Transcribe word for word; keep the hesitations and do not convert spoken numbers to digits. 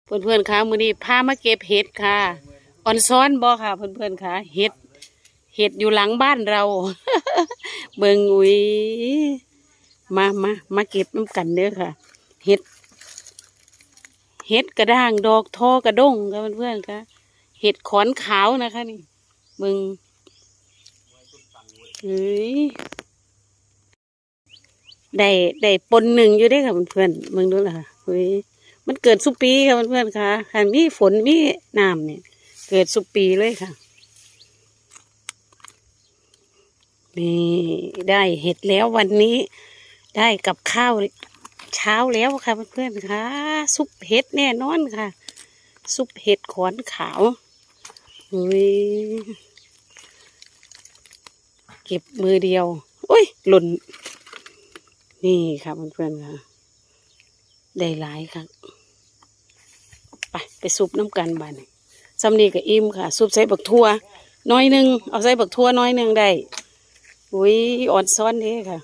เพื่อนๆคะ มื้อนี้พามาเก็บเห็ดค่ะ ออนซอนบ่ค่ะ เพื่อนๆคะ เห็ด เห็ดอยู่หลังบ้านเรา เบิ่ง อุ๊ย มา มา มาเก็บนำกันเด้อค่ะ เห็ด เห็ดกระด้างดอกทอกระด้งค่ะ เพื่อนๆคะ เห็ดขอนขาวนะคะนี่ เบิ่ง เอ้ย ได้ ได้ปนหนึ่งอยู่เด้ค่ะเพื่อนๆ เบิ่งดูล่ะค่ะ เฮ้ย มันเกิดซุปีค่ะเพื่อนๆคะ คันมีฝนมีน้ำนี่ เกิดซุปีเลยค่ะ นี่ ได้เห็ดแล้ววันนี้ ได้กับข้าวเช้าแล้วค่ะเพื่อนๆคะ ซุปเห็ดแน่นอนค่ะ ซุปเห็ดขอนขาว เฮ้ย เก็บมือเดียว อุ้ย หล่น นี่ค่ะเพื่อนๆค่ะ ได้หลายค่ะ ไป ไปซุปนำกันบาดนี้ ส่ำนี้ก็อิ่มค่ะ ซุปใส่บักถั่วน้อยหนึ่ง เอาใส่บักถั่วน้อยหนึ่งได้ อุ๊ย ออนซอนเด้ค่ะ